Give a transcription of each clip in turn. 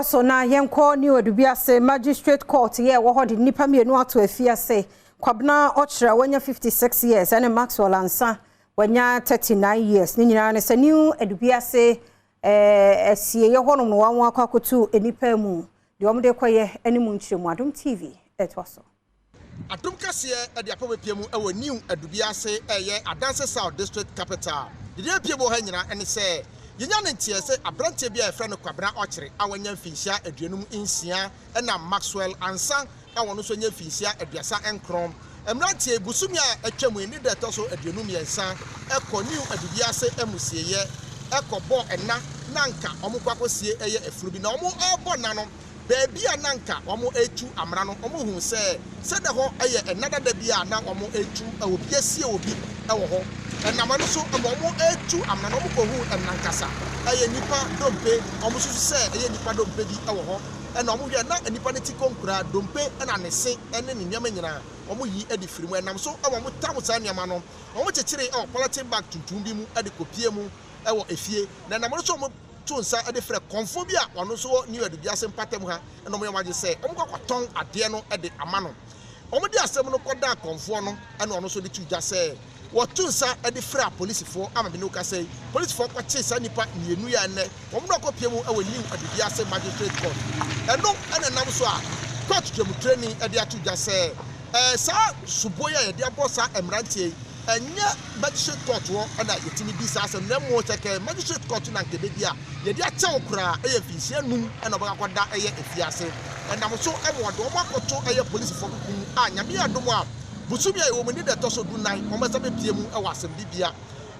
So na yɛnkɔ New Edubiase Magistrate Court yɛ ɛwɔ hɔ de nnipa mmienu ato afiase. Kwabena Ɔkyerɛ wanya 56 years ɛne Maxwell Ansa wanya 39 years. Ne nyinaa ne sɛ New Edubiase asieeɛ hɔnom no wɔn akɔ akɔto nnipa mu deɛ wɔn de kɔyɛ ne mu nkyerɛmu. Adom TV ɛtoa so. Adom kaseɛ de apɔ bɛpie mu wɔ New Adubiase, ɛyɛ Adanse South District capital. Deɛ apue mu wɔ ha nyinaa ne sɛ yɛnya ne nteɛ sɛ aberanteɛ bi a yɛfrɛ no Kwabena Ɔkyere a wanya mfinhyia 56 ɛna Maxwell Ansa a wɔn nso anya mfinhyia 39. Mmeranteɛ bosome a atwa mu yi ne da ɛtɔ so 23 ɛkɔ New Adubiase amusieyɛ ɛkɔbɔ ɛna na nka wɔn kɔ akɔsie ɛyɛ afunu bi na wɔn ɛrebɔ nna no baabi a na nka wɔn retu amena no, wɔhuu sɛ sɛdɛ hɔ yɛ nna dada bi a na wɔretu obi asie obi wɔ hɔ. Ɛnam ɛno so ma wɔretu amena no, wɔkɔhuu nna ankasa ɛyɛ nnipa dompe. Wɔsusu sɛ ɛyɛ nnipa dompe bi wɔ hɔ. Ɛna wɔhwɛ na nnipa no ti konkura, dompe na ne se ne ne nneɛma nyinaa wɔyi de firi mu. Ɛnam so ma wɔtam saa nneɛma no, wɔkyekyeree wɔ polythene bag tuntum bi mu de kɔpie mu wɔ efie. Na ɛnam ɛno so wɔto nsa de frɛ kɔmfoɔ bi a ɔno nso wɔ New Adubiase mpatamu ha na wɔyɛ wɔn adwene sɛ wɔkɔ akɔtɔn adeɛ no de ama no. Wɔde asɛm no kɔdaa kɔmfoɔ no na ɔno nso de to dwa sɛ wɔto nsa de frɛ apolisifoɔ ama me ne wo kasa yi. Polisifoɔ kɔkyee saa nnipa mmienu yi a ɛnnɛ wɔn na wɔkɔpie mu wɔ New Adubiase Magistrate Court. Ɛno na ɛnam so a kɔɔto dwamutrani de ato dwa sɛ saa soboɔ yi a yɛde abɔ saa mmeranteɛ yi, Ɛnyɛ magistrate court hɔ na yɛtumi di saa asɛm no na mmom sɛ kɛ magistrate court na anka ɛbɛdi a, yɛde akyɛ wo koraa ɛyɛ mfinhyia num na wobɛkɔ akɔda ɛyɛ afiase. Ɛnam so ma wɔde wɔn akɔto ɛyɛ polisifoɔ koko mu a Nyame yɛ adom a bosome a yɛwɔ mu ne da ɛtɔ so du nan wɔbɛsan bɛpue mu wɔ asɛmdibea.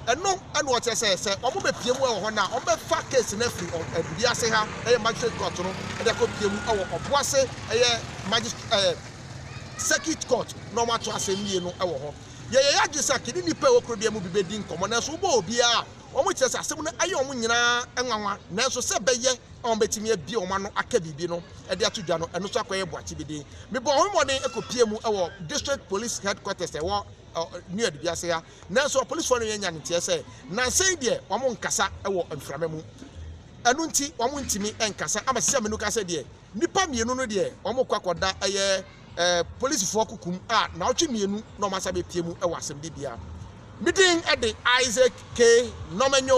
Ɛno na ɔkyerɛ sɛ sɛ wɔn bɛpue mu wɔ hɔ no a wɔbɛfa case no afiri Adubiase ha ɛyɛ magistrate court no de akɔpue mu wɔ Ɔboase ɛyɛ magistrate ɛɛ circuit court na wɔato asɛm nie no wɔ hɔ. Yɛyɛ yɛn adwene sɛ anka yɛne nnipa a ɛwɔ kurodua mu bi bedi nkɔmmɔ, nanso wobɔ obiara a, wɔkyerɛ sɛ asɛm no ayɛ wɔn nyinaa nwanwa. Nanso sɛ ɛbɛyɛ a wɔbetumi abue wɔn ano aka biribi no de ato dwa no, ɛno nso akɔyɛ boakye bi den. Mebɔɔ ho mmɔden kopiee mu wɔ District Police Headquarters a ɛwɔ New Adubiase ha, nanso apolisifoɔ no annya ne nteɛ sɛ nnansa yi deɛ wɔnkasa wɔ mframa mu. Ɛno nti wɔntumi nkasa ama sisi a me ne wo kasa yi deɛ, nnipa mmienu no deɛ wɔkɔ akɔda ɛyɛ Polisifoɔ kokom a naawɔtwe mmienu na wɔasan abɛpue mu wɔ asɛmdibea. Me din de Isaac K. Nomenyo.